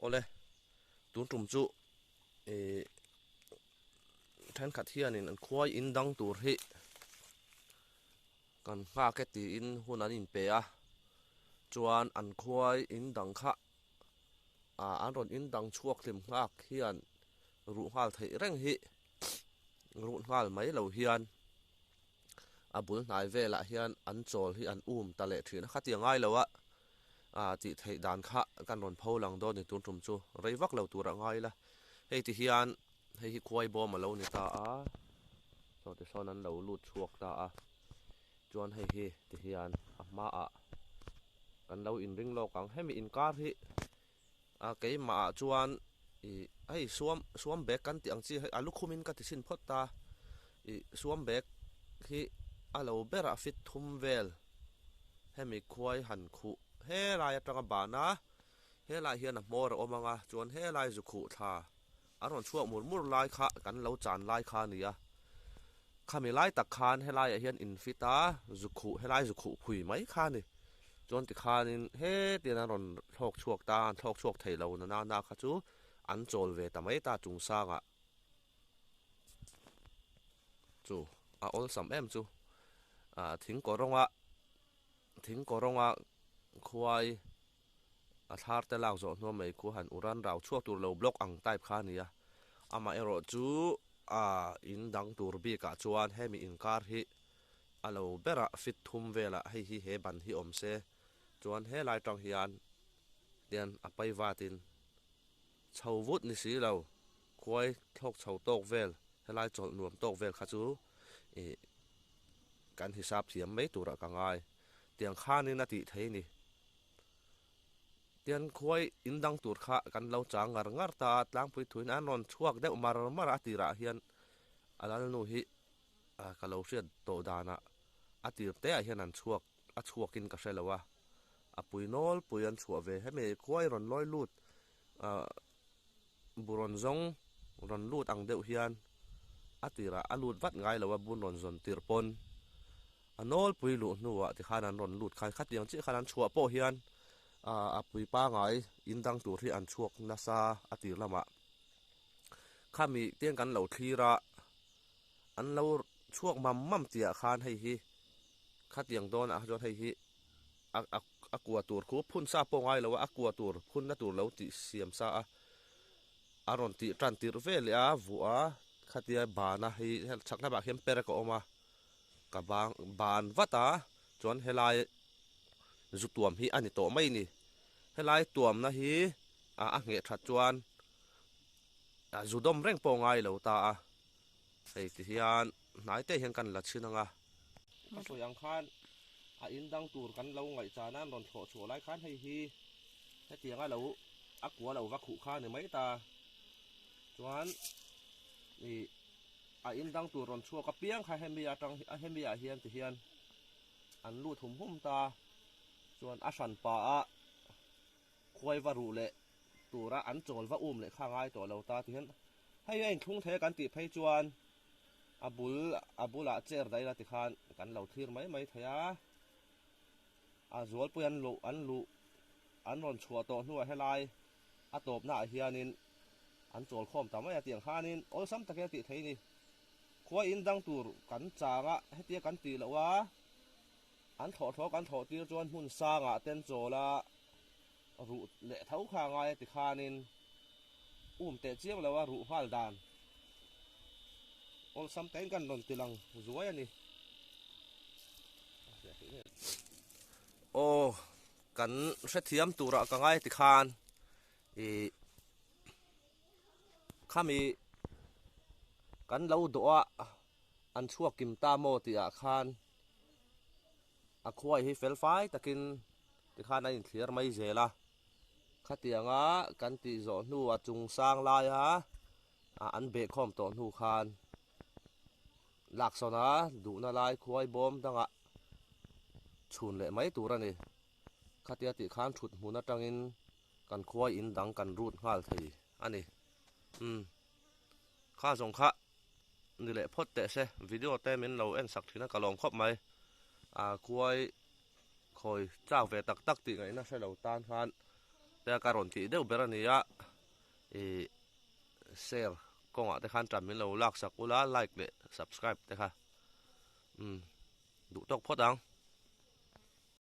Awle, tun tum chu ih thenkhat hianin an khuai in dang tur hi kan nghak e tiin hun an inpe a, chuan an khuai in dang kha ah an rawn in dang chhuak hlim nghak hian ruh nghal theih reng hi ruh nghal mai lo hian a bul hnai velah hian an chawl hi an um ta leh thin a, khatiang ngai lo a ah tih theih dan kha kan rawn pho lang dawn ni tun tum chu rei vak lo tur a ngai ila hei ti hian hei hi khuai bawm a lo ni ta a chaw ti sawn an lo lut chhuak ta a chuan hei hi ti hian a hmaah kan lo inring lawk ang hemi inkar hi a keimah ah chuan ih hei suam suam bag kan tih ang chi hei a lukhum in ka ti chhin phawt ta ih suam bag hi a lo berah fit thum vel hemi khuai han khuh helai atanga ban a helai hian a hmawr a awm ang a chuan helai zu khuh thla a rawn chhuak mur mur lai kha kan lo chan lai kha a ni a khami lai tak khan helaiah hian in fit a zu khuh helai zu khuh phui mai kha a ni chuan tikhanin hetiang an rawn thlawk chhuak ta an thlawk chhuak thei lo na na kha chu an chawl ve ta mai ta chung sangah chu a awlsam em chu ah thing kawr rawnga thing kawr rawnga khuai. A thlar te lak zawh hnuam mai khu han uran rau chhuak tur lo block ang type kha a ni a, amaherawh chu a in dang tur bikah chuan hemi inkar hi a lo berah fit thum velah hei hi he ban hi awm se chuan helai tang hian tian a pai vatin chho vut ni si lo khuai thlawk chho tawk vel helai chawlh nuam tawk vel kha chu ih kan hisap thiam mai turah ka ngai tiang khanin a tih thei a ni. Tian khuai in dang tur kha kan lo chang ngar ngar ta a, tlangpui thuin an rawn chhuak deuh mar mar a, a tirah hian a lalnu hi ka lo hriat tawh danah a tir te ah hian an chhuak a chhuakin ka hre lo a, a pui nawlpui an chhuah ve hemi khuai rawn lawi lut bu rawn zawng rawn lut ang deuh hian a tirah a lut vat ngai lo a, bun rawn zawn tirh pawn. A nawlpui luh hnuah tikhan an rawn lut khan khatiang chiah khan an chhuah pawh hian a pui pangai in dang tur hi an chhuak nasa a tir lamah khami tiang kan lo thlir a an lo chhuak mam mam tihah khan hei hi khatiang dawnah kha chuan hei hi a a a kua tur khu phun sa pawh ngai lo a a kua tur phunna tur lo tih siam sa a a rawn tih tan tirh ve leh a vuah a khatia bana hei chhak lamah khian perek a awm a. Ka bang ban vat a, chuan helai zu tuam hi a ni tawh mai ni. Helai tuamna hi a ngheh that chuan zu dawm reng pawh ngai lo ta a, hei ti hian hnai te hian kan la chhin ang a. Ka sawi ang khan a in dang tur kan lo ngaihchana an rawn thlawh chhuah lai khan hei hi hetianga lo a kua lo va khuh kha a ni mai ta. Chuan ih. A in dang tur rawn chhuak apiang kha hemi atang hemi ah hian ti hian an lut hum hum ta chuan a hran pa a khuai va ruh leh tura an chawl va um leh kha ngai tawh lo ta ti hian hei a inthlung thei a kan tih phei chuan a bul a bulah chair daih ila ti khan kan lo thlir mai mai thei a a zualpui an luh an luh an rawn chhuah tawh hnuah helai a tawpna ah hianin an chawl khawm ta mai a tiang khanin awlsam takin a tih theih a ni. Khua in dang tur kan chang a, hetia kan tih loh a, an thlawh thlawh kan thlawh tir chuan hmun sangah ten chawl a ruh leh tho kha a ngai a ti khanin um teh chiang lo a ruh nghal dan awlsam takin kan rawn ti lang zuai a ni. Aw kan hrethiam turah ka ngai ti khan ih Khami kan lo dawh a, an chhuak kim ta maw tih ah khan a khuai hi fel fai takin tikhan a inthliar mai zel a. Khatianga kan tih zawh hnu a chung sang laia an behkhawm tawh hnu khan laksawn a duhna lai khuai bawm dangah chhun leh mai tur a ni. Khatia tih khan thut hmun atangin Kan khua in dang kan rut nghal thei a ni. Umm. Kha zawng kha ni leh phawt teh se. Video te min lo en sak thin a ka lawm khawp mai. A khuai khawi chak ve tak tak tih ngaihna hre lo tan khan Te ka rawn tih deuh ber a ni a, ih share kawngah te khan tan min lo lak sak ula like leh subscribe te kha umm duh tawk phawt ang.